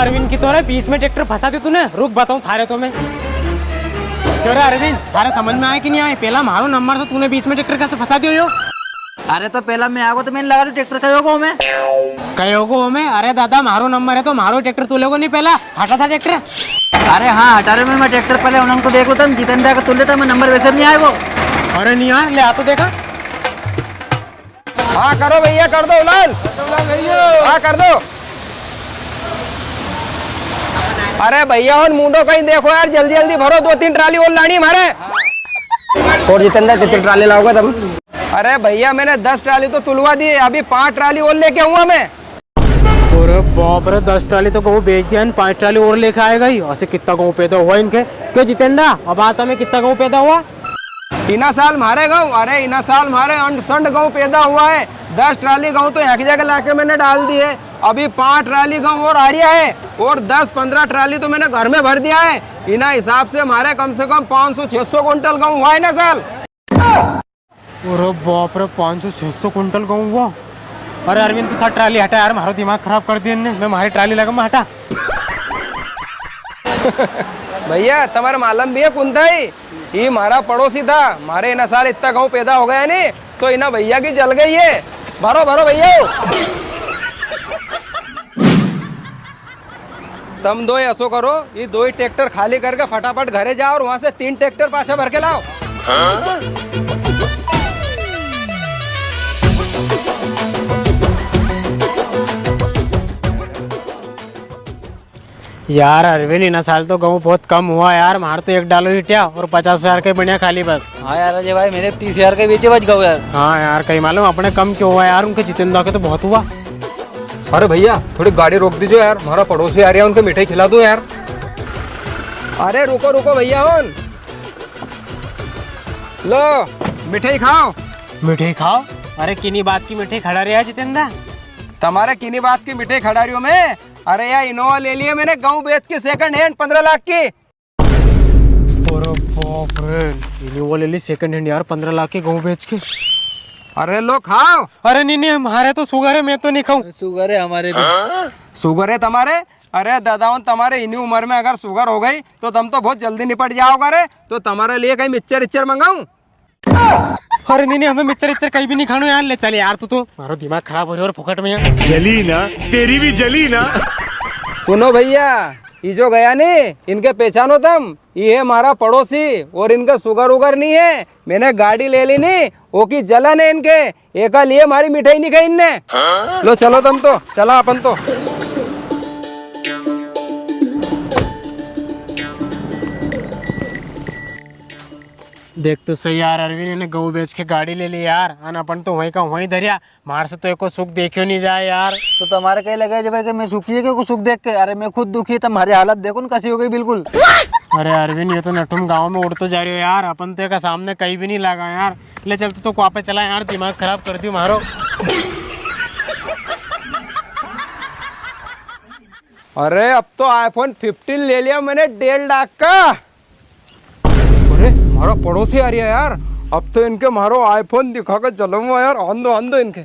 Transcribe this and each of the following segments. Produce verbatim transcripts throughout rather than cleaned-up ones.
अरविंद की तो रे, बीच में ट्रैक्टर फंसा दियो तूने। रुक, बताऊं थारे तो मैं। क्यों रे अरविंद, थारे समझ में आए कि नहीं आए? पहला म्हारो नंबर तो तूने बीच में ट्रैक्टर कैसे फंसा दियो यो? अरे तो पहला मैं आगो तो मैंने लगा दियो ट्रैक्टर। कई होगो मैं? कई होगो मैं? अरे दादा, म्हारो नंबर है तो म्हारो ट्रैक्टर तू लेगो नहीं पहला? हटा था ट्रैक्टर। अरे हाँ, हटा रे मैं, मैं ट्रैक्टर पहले उन्होंने को देख लो, तुम जितेंद्र का तुल लेता, मैं नंबर वैसे नहीं आएगो। अरे नहीं यार, ले आ तो देखा। हाँ करो भैया, कर दो उलाल। हाँ कर दो। अरे भैया, उन मुंडो कहीं देखो यार, जल्दी जल्दी भरो, दो तीन ट्राली और लानी हमारे। और जितेंद्र, कितनी ट्राली लाओगे तुम? अरे भैया, मैंने दस ट्राली तो तुलवा दी है, अभी पांच ट्राली और लेके आऊंगा मैं। अरे बाप रे, दस ट्राली तो गऊं बेच दिया, पांच ट्राली और लेके आएगा ही। ऐसे कितना गऊं पैदा हुआ इनके? क्यों जितेंद्र, अब आता में कितना गऊं पैदा हुआ? इना साल म्हारे गऊं, अरे इना साल म्हारे अंड संड गऊं पैदा हुआ है। दस ट्राली गऊं तो एक जगह लाके मैंने डाल दी है। अभी पांच ट्राली गऊं और आ रिया है और दस पन्द्रह ट्राली तो मैंने घर में भर दिया है। इना हिसाब से म्हारे कम से कम पाँच सौ छह सौ कुंटल गऊं हुआ है ना साल। अरे बाप रे, पाँच सौ छह सौ कुंटल गऊं हुआ। अरे अरविंद, तू था ट्राली हटा यार, म्हारो दिमाग खराब कर दिया इनने। मैं म्हारी ट्राली लगा, मैं हटा। भैया, तमारे मालूम भी है कुण था ई? ई म्हारा पड़ोसी था। म्हारे इना साल इतना गऊं पैदा हो गया नी, तो इना भैया की जल गई है। भरो, भरो भैया। तम दो ऐसो करो, ये दो ही ट्रैक्टर खाली करके फटाफट घरे जाओ और वहां से तीन ट्रैक्टर पाछा भर के लाओ। यार अरविंद, इना साल तो गऊं बहुत कम हुआ यार, म्हारे तो एक डालो हिटिया और पचास हजार के बनिया खाली बस। हाँ यार अजय भाई, मेरे तीस हजार के बीच बच गए यार। हाँ यार, कई मालूम अपने कम क्यों हुआ यार, उनके जितेंद्र के तो बहुत हुआ। अरे भैया, थोड़ी गाड़ी रोक दीजो यार, म्हारा पड़ोसी आ रिया है, उनके मिठाई खिला दूं यार। अरे रुको रुको भैया, होन लो, मिठाई खाओ। मिठाई खाओ? अरे किनी बात की मिठाई खड़ा रिया है जितेंद्र? तमारे किनी बात की मिठाई खड़ा रियो मैं? अरे यार, इनोवा ले ली है मैंने गऊं बेच के second hand पन्द्रह लाख की। अरे बाप रे, इनोवा ले ली second hand यार, पन्द्रह लाख के गऊं बेच के। अरे लो खाओ। अरे नी नी, हमारे तो sugar है, मैं तो नी खाऊं। Sugar है हमारे भी। Sugar है तमारे? अरे दादाओं, तमारे इनी उम्र में अगर sugar हो गई तो तम तो बहुत जल्दी निपट जाओगा रे। तो तमारे लिए कई mixture इक्चर मंगाऊं? अरे नी नी, हमें mixture इक्चर कई भी नी खानो यार। ले चल यार, तू तो म्हारो दिमाग खराब हो रियो है फोकट में यार। जली ना, तेरी भी जली ना। सुनो भैया, ई जो गया नी, इनके पहचानो तम? ई है म्हारा पड़ोसी और इनका sugar उगर नी है। मैंने गाड़ी ले ली नी, ओकी जलन है इनके, एका लिए म्हारी मिठाई नी खाई इनने। लो चलो तम तो, चला अपन तो। देख तो सही यार अरविंद, इने गऊं बेच के गाड़ी ले ली यार, अन अपन तो वहीं का वहीं धरिया। म्हार से तो एको सुख देख्यो नी जाए यार। तो तमारे कई लगे जब कि मैं सुखी है कि को सुख देख के? अरे मैं खुद दुखी है, तमारी हालत देखो न कसी हो गई बिल्कुल। अरे अरविंद, ये तो नठुम गांव में उड़तो जा रियो यार, अपन तो एका सामने कई भी नी लागा यार। ले चल तो, तो कुआ पे चला यार, दिमाग खराब कर दियो म्हारो। अरे अब तो iPhone fifteen ले लिया मैंने डेढ़ लाख का। अरे, म्हारा पड़ोसी आ रिया यार, अब तो इनके म्हारो iPhone दिखा के जलूंगा यार, आन दो, आन दो इनके।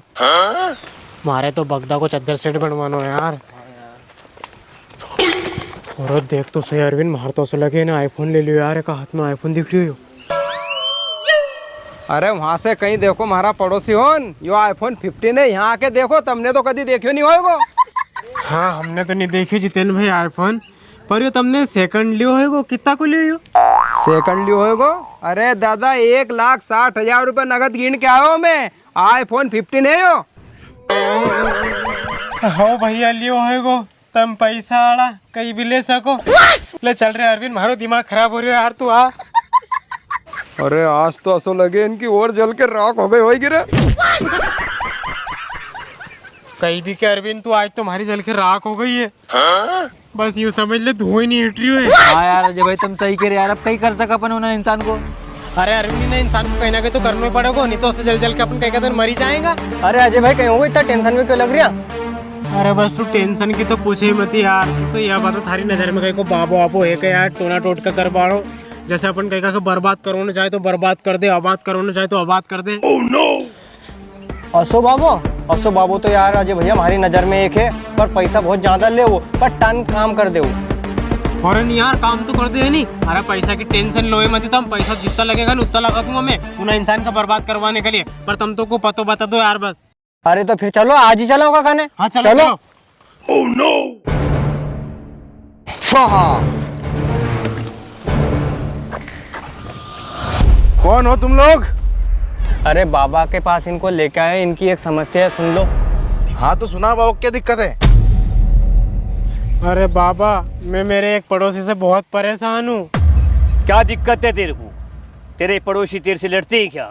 म्हारे तो बगदा को चद्दर set बनवानो है यार। अरे देख तो सही अरविंद, म्हारे तो असो लगे इने iPhone ले लियो यार, एका हाथ में iPhone दिख रियो। अरे वहां से कई देखो म्हारा पड़ोसी होन, यो iPhone fifteen है, यहाँ आके देखो, तमने तो कदी देख्यो नी होएगो। हाँ, हमने तो नी देख्यो जितेन भाई iPhone। पर यो तमने second लियो होएगो, कित्ता को लियो यो? Second लियो होएगो? अरे दादा, एक लाख साठ हजार रुपया नगद गिण के आयो मैं, iPhone fifteen है यो। हो भैया, लियो होएगो, तम पैसा आला कई भी ले सको। ले चल रे अरविंद, म्हारो दिमाग खराब हो रियो है यार, तू आ। अरे आज तो असो लगे इनकी और जल के राख हो गई होएगी रे। कई भी के अरविंद, तू आज तो म्हारी जल के राख हो गई है। बस यूं समझ ले, धुआं ही नी हट रियो है। हाँ यार अजय भाई, तम सही के रे यार, अब कई कर सका अपन उना इंसान को। अरे अरविंद, इना इंसान को कई ना कई तो करनो ही पड़ेगो, नी तो असे जल जल के अपन कई का दिन मरी जाएगा। अरे अजय भाई, कई होगो, इतना tension में क्यों लग रिया? अरे बस तू tension की तो पूछे ही मती यार, तो या बात थारी नजर में कई को बाबो आपो है के यार, टोना टोटका करवाड़ो, जसे अपन कई का के बर्बाद करवानो चाहे तो बर्बाद कर दे, आबाद करवानो चाहे तो आबाद कर दे। असो बाबो, असो बाबो तो यार अजय भैया हमारी नजर में एक है, पर पैसा बहुत ज्यादा ले वो, पर टन काम कर दे वो। अरे नी यार, काम तो कर दे नी। अरे पैसा की टेंशन लो मत, तो हम पैसा जितना लगेगा ना उतना लगा दूंगा मैं उना इंसान का बर्बाद करवाने के लिए, पर तम तो को पतो बता दो यार बस। अरे तो फिर चलो, आज ही चलो का खाने। हाँ, चलो, चलो। चलो। Oh no! स्वाहा। कौन हो तुम लोग? अरे बाबा के पास इनको लेके आए, इनकी एक समस्या है, सुन लो। हाँ तो सुना बाबा, क्या दिक्कत है? अरे बाबा, मैं मेरे एक पड़ोसी से बहुत परेशान हूँ। क्या दिक्कत है तेरे को? तेरे पड़ोसी तेरे से लड़ते हैं क्या?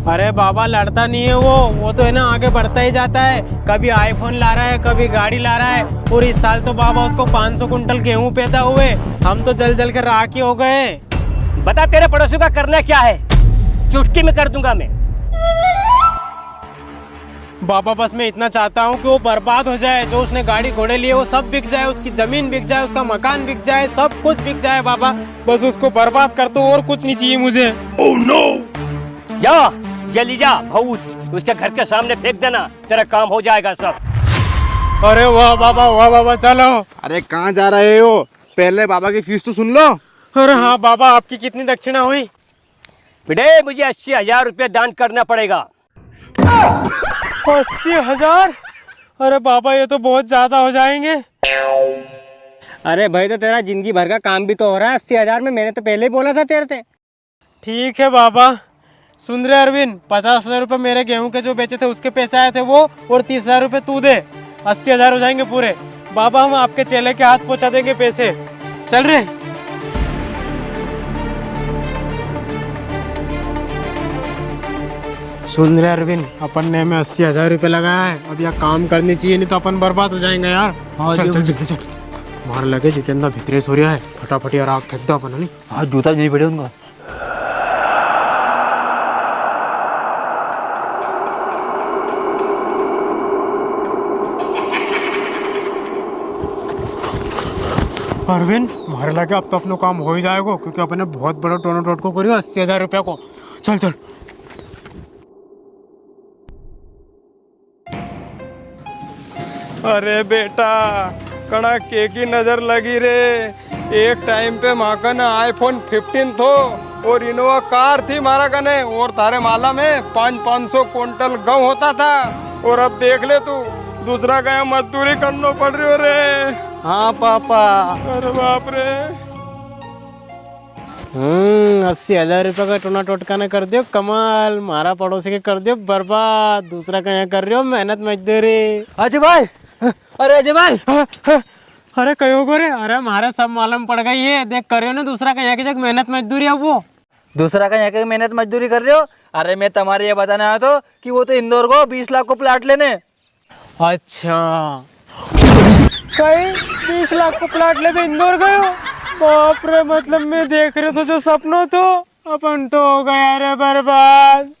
अरे बाबा, लड़ता नहीं है वो, वो तो है ना आगे बढ़ता ही जाता है। कभी iPhone ला रहा है, कभी गाड़ी ला रहा है, और इस साल तो बाबा उसको पाँच सौ कुंटल गेहूं पैदा हुए। हम तो जल जल के राख ही हो गए। बता तेरे पड़ोसी का करना क्या है, चुटकी में कर दूंगा मैं। बाबा बस मैं इतना चाहता हूँ कि वो बर्बाद हो जाए, जो उसने गाड़ी घोड़े लिए वो सब बिक जाए, उसकी जमीन बिक जाए, उसका मकान बिक जाए, सब कुछ बिक जाए बाबा, बस उसको बर्बाद कर दो और कुछ नहीं चाहिए मुझे। Oh no! जा, ये ली जा भभूत, उसके घर के सामने फेंक देना, तेरा काम हो जाएगा सब। अरे वाह बाबा, वाह बाबा, चलो। अरे कहाँ जा रहे हो, पहले बाबा की फीस तो सुन लो। अरे हाँ बाबा, आपकी कितनी दक्षिणा हुई? बेटे मुझे अस्सी हजार रुपये दान करना पड़ेगा। अस्सी हजार? अरे बाबा, ये तो बहुत ज्यादा हो जाएंगे। अरे भाई, तो तेरा जिंदगी भर का काम भी तो हो रहा है अस्सी हजार में, मैंने तो पहले ही बोला था तेरे से। ठीक है बाबा। सुन रे अरविंद, पचास हजार रुपये मेरे गेहूं के जो बेचे थे उसके पैसे आए थे वो, और तीस हजार रुपये तू दे, अस्सी हजार हो जाएंगे पूरे। बाबा, हम आपके चेले के हाथ पहुंचा देंगे पैसे। चल रे। सुन रे अरविंद, अपन ने में अस्सी हजार रुपये लगाया है, अब यह काम करनी चाहिए, नहीं तो अपन बर्बाद हो जाएंगे यार। हाँ, चल, चल, जल्दी चल। मार लगे जितेंद्र भितरे सो रहा है, फटाफट यार आग फेंक दो अपन, नहीं? हाँ, जूता भी नहीं पड़े उनका। अरविंद, मारे लगे अब तो अपनो काम हो ही जाएगो, क्योंकि अपने बहुत बड़ो टोनो टोटको करियो अस्सी हजार रुपया को। चल, चल। अरे बेटा, कणा के की नजर लगी रे। एक टाइम पे म्हाकन iPhone fifteen थो और Innova car थी म्हारा कने, और थारे माला में पाँच, पाँच सौ कुंटल गहूं होता था। और अब देख ले तू, दूसरा का यहाँ मजदूरी करनो पड़ रह्यो रे। हाँ पापा। अरे बाप रे। हम्म, अस्सी हजार रुपया का टोना टोटका ने कर दियो कमाल, म्हारा पड़ोसी के कर दियो बर्बाद, दूसरा का यहाँ कर रह्यो मेहनत मजदूरी। अजय भाई, अरे अजय भाई। हाँ, हाँ। अरे कहो को रे, अरे म्हारे सब मालूम पड़ गई है, देख कर रह्यो ना दूसरा का यहाँ की जगह मेहनत मजदूरी अब वो। दूसरा का यहाँ की मेहनत मजदूरी कर रह्यो? अरे मैं तमारे ये बताने आयो थो कि वो तो इंदौर को बीस लाख को प्लाट लेने। अच्छा। कई बीस लाख को प्लाट लेके इंदौर गयो? बाप रे, मतलब मैं देख रहे तो जो सपनो थो, अपन तो हो गया रे बर्बाद।